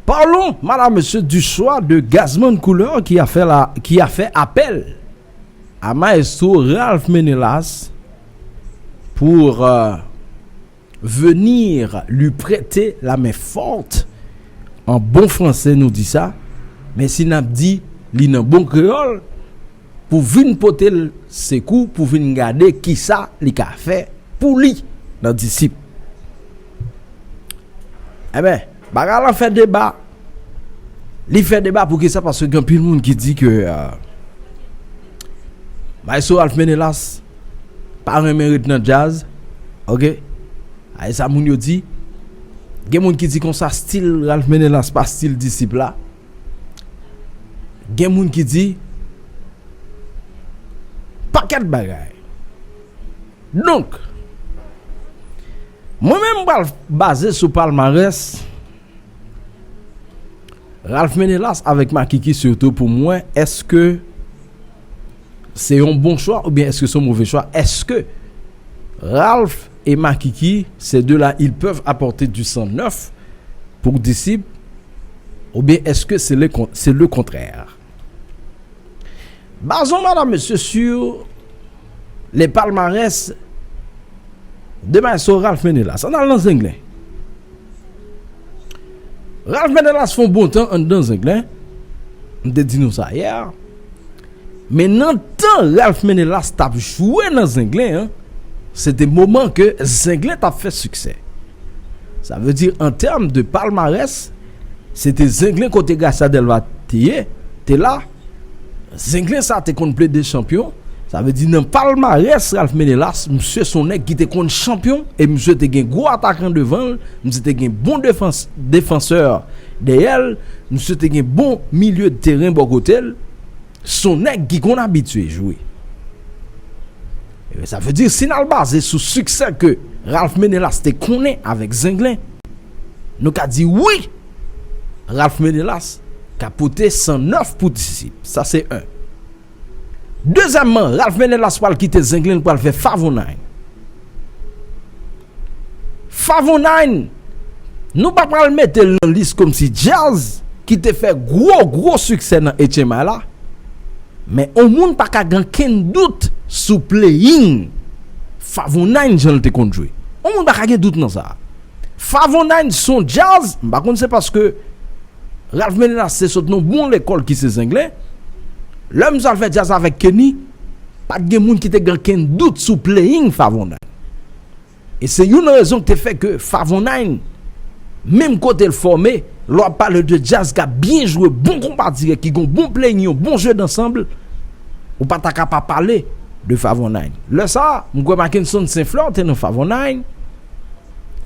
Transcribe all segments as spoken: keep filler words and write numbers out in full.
Parlons, madame, monsieur, du choix de Gazman Couleur qui a fait la, qui a fait appel à Maestro Ralph Ménélas pour euh, venir lui prêter la main forte. En bon français, nou di sa. Men si n ap di li nan bon kreyòl, pou vin pote l sekou, pou vin gade kisa li ka fè pou li nan disip. Enben, bagay lan fè deba. Li fè deba pou kisa? Paske gen anpil moun ki di ke euh, Maestro Ralph Ménélas pa renmen ret nan djaz. Ok? A, e sa moun yo di. Gen moun ki di konsa, stil Ralph Ménélas pa stil disip la. Gen moun ki di pakèt bagay. Donk, mwen menm, m pral baze sou palmarès Ralph Ménélas avèk Makiki, sitou pou mwen, èske se yon bon chwa oubyen èske se yon move chwa? Èske Ralph et Makiki, ces deux-là, ils peuvent apporter du sang neuf pour Disip, oubyen èske se le, se le kontrè? Basons, madame, monsieur, sur les palmarès de Maestro Ralph Ménélas. Ann al nan Zenglen. Ralph Ménélas fè yon bon tan anndan Zenglen. M te di nou sa yè. Men nan tan Ralph Ménélas t ap jwe nan Zenglen an, se te moman ke Zenglen t ap fè siksè. Sa vle di, an tèm de palmarès, se te Zenglen kote Gracia Delva te ye, te la. Zenglen sa te konn plede chanpyon. Sa vle di, nan palmarès Ralph Ménélas, misye se yon nèg ki te konn chanpyon e misye te gen gwo atakan devan l, misye te gen bon defans, defansè dèyè l, misye te gen bon milye de teren bò kote l. Se yon nèg ki konn abitye jwe. Ebyen, sa vle di, si n al baze sou siksè ke Ralph Ménélas te konnen avèk Zenglen, nou ka di wi, Ralph Ménélas ka pote san nèf pou Disip. Sa se en. Dezyèmman, Ralph Ménélas pral kite Zenglen, l pral fè Favonine. Favonine, nou pa pral mete l nan lis kòmsi djaz ki te fè gwo, gwo siksè nan H M I la. Men yon moun pa ka gen kenn dout sou playing Favonine jan l te konn jwe. Yon moun pa ka gen dout nan sa. Favonine se yon djaz, m pa konn se paske Ralph Ménélas te sot nan bon lekòl ki se Zenglen. Lè misye al fè djaz avèk Kenny, pa t gen moun ki te gen kenn dout sou playing Favonine. E se youn nan rezon ki te fè ke Favonine, menm kote l fòme, lè w ap pale de djaz k ap byen jwe, bon konpa dirèk, ki gen yon bon playing, yon bon jeu d'ensemble, ou pa ta ka pa pale de Favonine. Lè sa a, m kwè Mackenson Saint Fleur te nan Favonine,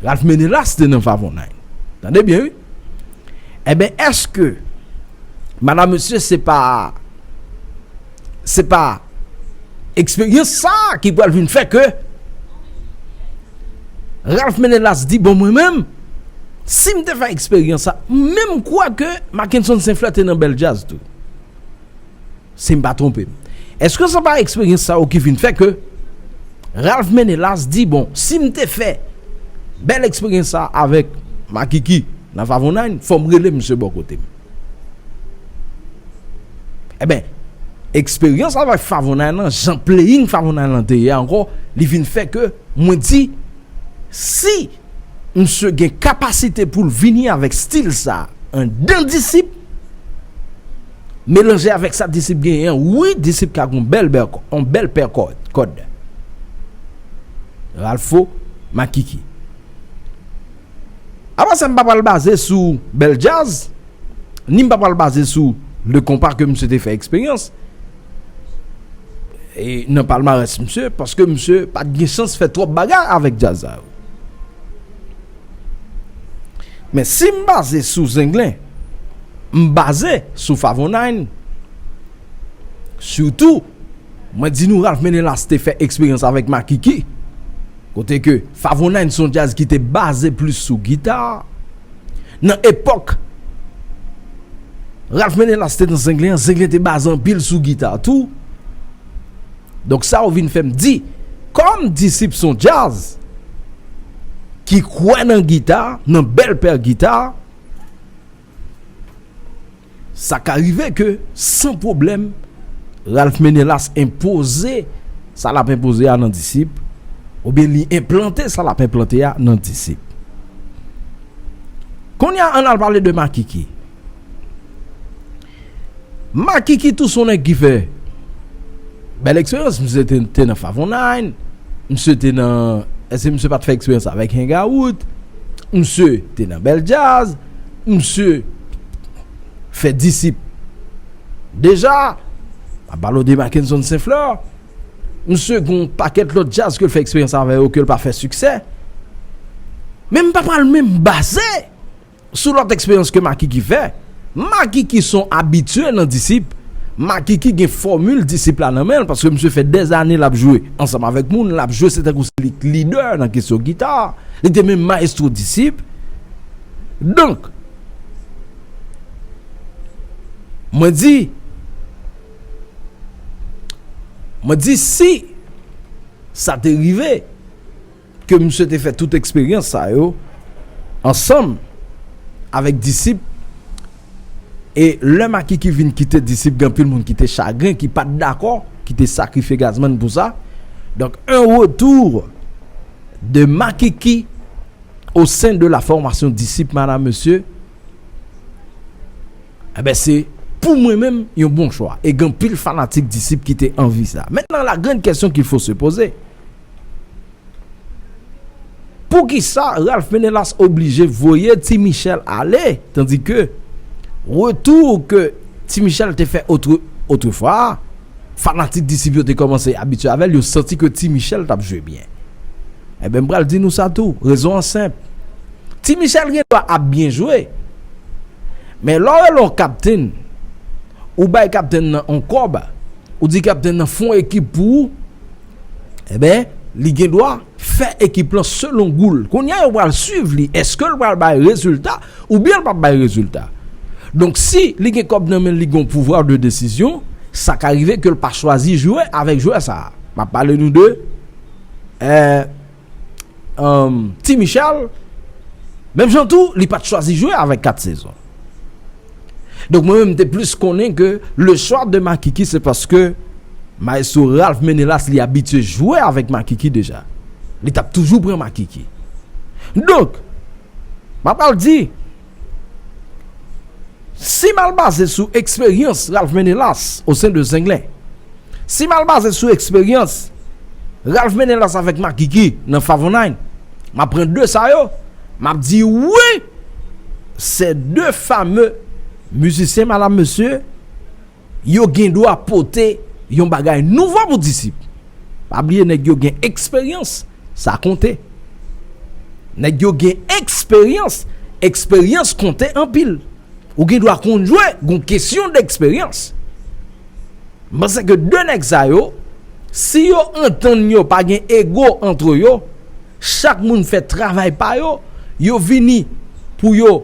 Ralph Ménélas te nan Favonine. Tande byen, wi. Enben, èske, madam, mesye, se pa, se pa eksperyans sa a ki pral vin fè ke Ralph Ménélas di, bon, mwen menm, si m te fè eksperyans sa, menm kwè ke Mackenson Saint Fleur te nan bèl djaz tou. Si m pa twonpe m. Èske se pa eksperyans sa yo ki vin fè ke Ralph Ménélas di, bon, si m te fè bèl eksperyans sa avèk Makiki nan Favonine, fò m rele misye bò kote m. Enben, eksperyans avèk Favonine lan, jan playing Favonine lan te ye ankò, li vin fè ke mwen di, si misye gen kapasite pou l vini avèk stil sa anndan Disip, melanje avèk sa Disip genyen an, wi, Disip ka gon bèl, bèl, on bèl pè kò-, kòd. Ralpho, Makiki. Apre sa, m pa pral baze sou bèl djaz, ni m pa pral baze sou le konpa ke misye te fè eksperyans e nan palmarès misye, paske misye pa t gen chans fè twòp bagay avèk djaz sa yo. Men si m baze sou Zenglen, m baze sou Favonine, sitou, mwen di nou Ralph Ménélas te fè eksperyans avèk Makiki, kote ke Favonine se yon djaz ki te baze plis sou gita. Nan epòk Ralph Ménélas te nan Zenglen an, Zenglen te baze anpil sou gita tou. Donk sa yo vin fè m di, kòm Disip se yon djaz ki kwè nan gita, nan bèl pè gita, Sa ka rive ke, san pwoblèm, Ralph Menelas enpoze sa l ap enpoze a nan disip, oubyen li enplante sa l ap enplante a nan disip. Kounye a, ann al pale de Makiki. Makiki tou se yon nèg ki fè bèl eksperyans. Misye te, te nan Favonay, misye te nan, èske misye pa t fè eksperyans avèk Hangout? Misye te nan bèl djaz, misye fè disip. Deja, m ap pale w de Mackenson Saint Fleur. Misye gen yon pakèt lòt djaz ke l fè eksperyans avè yo, ke l pa fè siksè. Men m pa pral menm baze sou lòt eksperyans ke Makiki fè. Makiki se yon abitye nan disip. Makiki gen fòmil disip la nan men l, paske misye fè dèzane l ap jwe ansanm avèk moun, l ap jwe, se tankou se li k lidè nan kesyon gita. Li te menm mayestwo disip. Donk, mwen di, mwen di si sa te rive ke misye te fè tout eksperyans sa yo ansanm avèk disip, e lè Makiki vin kite disip, gen anpil moun ki te chagren, ki pa t dakò, ki te sakrifye Gazman pou sa. Donk, un retour de Makiki au sein de la formation Disip, madam, mesye, enben, se pou mwen menm yon bon chwa. E gen anpil fanatik disip ki te anvi sa. Maintenant, la grande question qu'il faut se poser, poukisa Ralph Menelas oblije voye Ti Michel ale, tandis que retour ke Ti Michel te fè otre, otrefwa a, fanatik disip yo te kòmanse abitye avè l, yo santi ke Ti Michel t ap jwe byen. Enben, m pral di nou sa tou. Rezon an senp. Ti Michel gen dwa ap byen jwe. Men lè w rele yon kaptenn, ou bay kaptenn nan yon kòb, ou di kaptenn nan fè yon ekip pou ou, enben, li gen dwa fè ekip lan selon gou l. Kounye a, yo pral swiv li. Èske l pral bay rezilta oubyen l p ap bay rezilta? Donk, si li gen kòb nan men l, li gen yon pouvwa de desizyon, sa ka rive ke l pa chwazi jwe avèk jwè sa a. M ap pale nou de, eh, um, Ti Michel, menm jan tou, li pa t chwazi jwe avèk kat sezon. Donk, mwen menm, m te plis konnen ke le chwa de Makiki, se paske Maestro Ralph Menelas, li abitye jwe avèk Makiki deja. Li t ap toujou pran Makiki. Donk, m ap al di, si m al baze sou eksperyans Ralph Menelas au sein de Zenglen, si m al baze sou eksperyans Ralph Menelas avèk Makiki nan Favonay, m ap pran de sa yo, m ap di wi, se de fame mizisyen, madam, mesye, yo gen dwa pote yon bagay nouvo pou disip. Pa bliye, nèg yo gen eksperyans, sa konte. Nèg yo gen eksperyans, eksperyans konte anpil. Ou gen dwa konn jwe, gon kesyon de eksperyans. M panse ke de nèg sa yo, si yo antann yo, pa gen ego antre yo, chak moun fè travay pa yo, yo vini pou yo,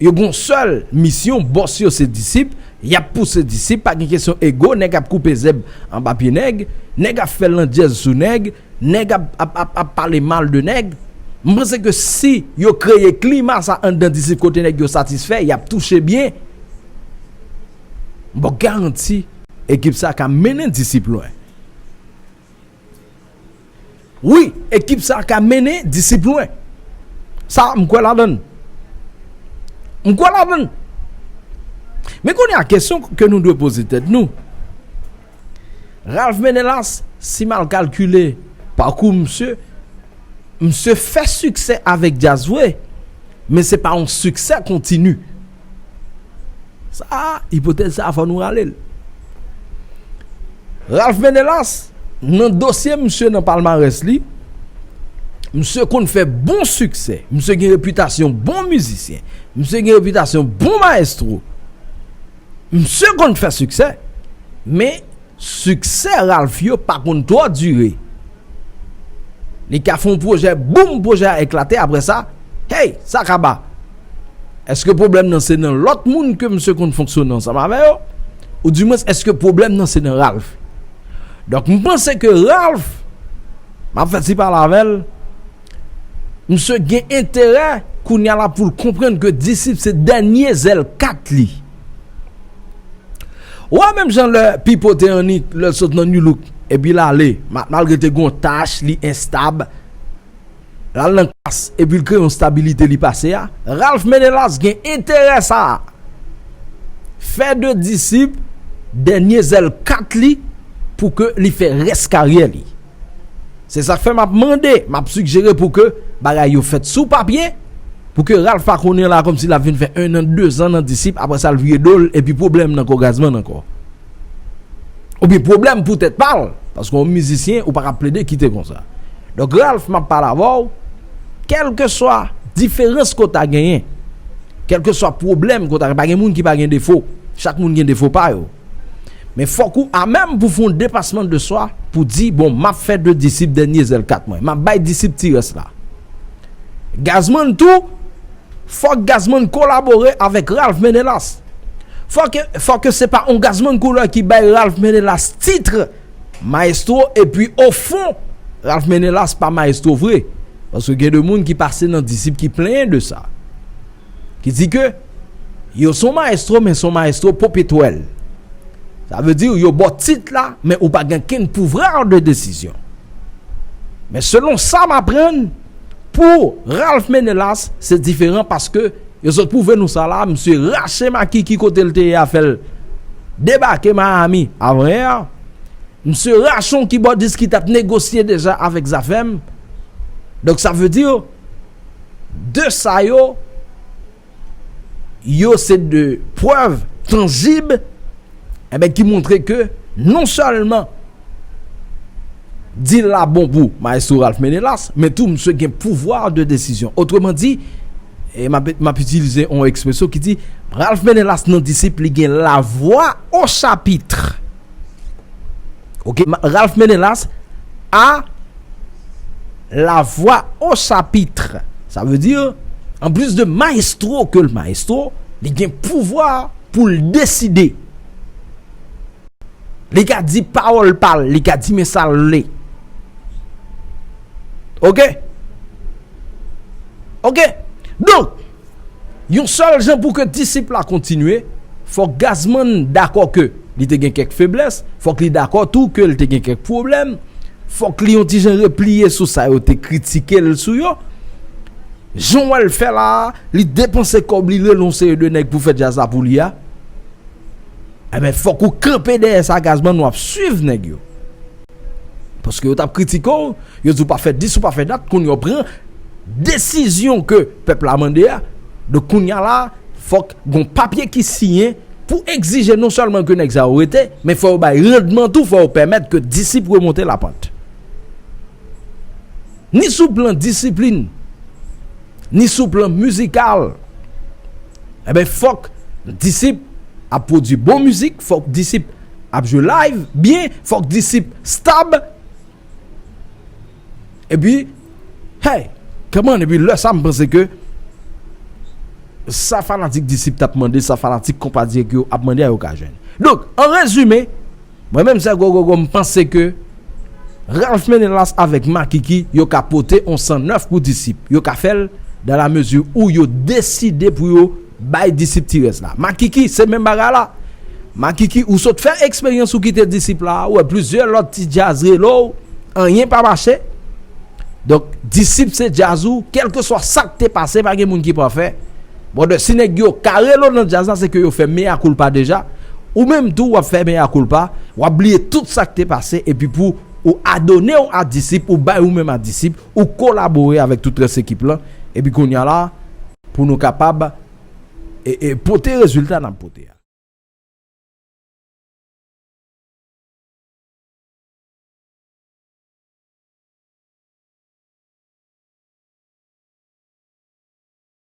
yo gon sèl misyon, bòs yo se disip, y ap pouse disip, pa gen kesyon ego, nèg ap koupe zèb anba pye nèg, nèg ap fè landjèz sou nèg, nèg ap, ap, ap, ap pale mal de nèg. M panse ke si yo kreye klima sa anndan disip kote nèg yo satisfè, y ap touche byen, m ba w garanti, ekip sa ka mennen disip lwen. Wi, ekip sa ka mennen disip lwen. Sa, m kwè ladann. M kwè ladann. Men kounye a, kesyon ke nou dwe poze tèt nou, Ralph Menelas, si m al kalkile pakou misye, misye fè siksè avèk djaz vre, men se pa yon siksè kontini. Sa, ipotèz sa, fò nou rale l. Ralph Menelas, nan dosye misye nan palmarès li, misye konn fè bon siksè. Misye gen repitasyon bon mizisyen. Misye gen repitasyon bon mayestwo. Misye konn fè siksè. Men, siksè Ralph yo pa konn twò dire. Li ka fè yon pwojè, boum, pwojè a eklate, apre sa, hey, sa kaba. Èske pwoblèm nan se nan lòt moun ke misye konn fonksyone ansanm avè yo? Oudimwens, èske pwoblèm nan se nan Ralph? Donk, m panse ke Ralph, m ap fè ti pale avè l, misye gen enterè, kounye a la, pou l konprann ke Disip se dènye zèl kat li. Ou wè menm jan lè Pipo te annik, lè l sot nan Nu Look, epi l ale, ma- malgre te gen yon tach, li enstab, l al nan kas, epi l kreye yon stabilite li pase a. Ralph Menelas gen enterè sa a. Fè de Disip dènye zèl kat li pou ke li fè rès karyè li. Se sa k fè m ap mande, m ap sijere pou ke bagay yo fèt sou papye, pou ke Ralph pa konnen la kòmsi l ap vin fè en an, de zan nan Disip, apre sa l vire do l, epi pwoblèm nan kò Gazman ankò. Oubyen pwoblèm pou tèt pa l, paske yon mizisyen, ou pa ka plede kite konsa. Donk, Ralph, m ap pale avè w, kèlkeswa diferans ke w ta genyen, kèlkeswa pwoblèm ke w ta genyen, pa gen moun ki pa gen defo, chak moun gen defo pa yo. Men fòk ou amenm pou fè yon depasman de swa, pou di, bon, m ap fè de Disip dènye zèl kat mwen. M ap bay Disip ti rès la. Gazman tou, fòk Gazman kolabore avèk Ralph Menelas. Fòk, fòk se pa yon Gazman koulè ki bay Ralph Menelas tit mayestwo, epi ofon, Ralph Menelas pa mayestwo vre. Paske gen de moun ki pase nan Disip ki plenyen de sa. Ki di ke yo se yon mayestwo, men se yon mayestwo popetwèl. Sa vle di yo ba w tit la, men ou pa gen kenn pouvwa de desizyon. Men selon sa m aprann, pou Ralph Menelas, se diferan paske yo sot pwouve nou sa la, misye rache Makiki kote l te ye a, fè l debake Miami avanyè a. Misye rache yon kibòdis ki t ap negosye deja avèk Zafèm. Donk sa vle di, de sa yo, yo se de prèv tanjib, enben, ki montre ke non sèlman deal la bon pou Maestro Ralph Menelas, men tou misye gen pouvwa de desizyon. Otreman di, e m ap, m ap itilize yon ekspresyon ki di, Ralph Menelas nan Disip, li gen la voix au chapitre. Ok, ma- Ralph Menelas a la voix au chapitre. Sa vle di, an plis de mayestwo ke l mayestwo, li gen pouvwa pou l deside. Li ka di pawòl pa l, li ka di men sa l vle. Ok? Ok? Donk, yon sèl jan pou ke Disip la kontinye, fòk Gazman dakò ke li te gen kèk feblès, fòk li dakò tou ke li te gen kèk pwoblèm, fòk li yon ti jan repliye sou sa yo te kritike l sou yo. Jan w wè l fè la a, li depanse kòb li, rele yon seri de nèg pou fè djaz la pou li a. Enben, fòk ou kanpe dèyè sa, Gazman, w ap swiv nèg yo. Paske yo t ap kritike w, yo di w pa fè dis, ou pa fè dat, kounye a w pran desizyon ke pèp la mande a. Donk, kounye a la, fòk gon papye ki siyen pou egzije non sèlman ke nèg sa yo rete, men fò yo bay randman tou, fò yo pèmèt ke Disip remonte lapant. Ni sou plan disiplin, ni sou plan mizikal, enben, fòk Disip ap pwodui bon mizik, fòk Disip ap jwe live byen, fòk Disip stab. Epi, hey, kòman, epi lè sa, m panse ke sa fanatik Disip t ap mande, sa fanatik konpa dirèk yo ap mande a, yo ka jwenn. Donk, an rezime, mwen menm, Sè Gwo Gogo, m panse ke Ralph Menelas avèk Makiki, yo ka pote yon san nèf pou Disip. Yo ka fè l dans la mesure où yo deside pou yo bay Disip ti rès la. Makiki, se menm bagay la. Makiki, ou sot fè eksperyans ou kite Disip la, ou wè plizyè lòt ti djaz rele w, anyen pa mache. Donk, Disip se djaz ou, kèlkeswa sa k te pase, pa gen moun ki pafè. Brother, si nèg yo ka rele w nan djaz la, se ke yo fè mea culpa deja. Ou menm tou, w ap fè mea culpa, w ap bliye tout sa k te pase, epi pou ou adone w a Disip, ou bay ou menm a Disip, ou kolabore avèk tout rès ekip lan, epi kounye a la, pou nou kapab, e, e, pote rezilta n ap pote a.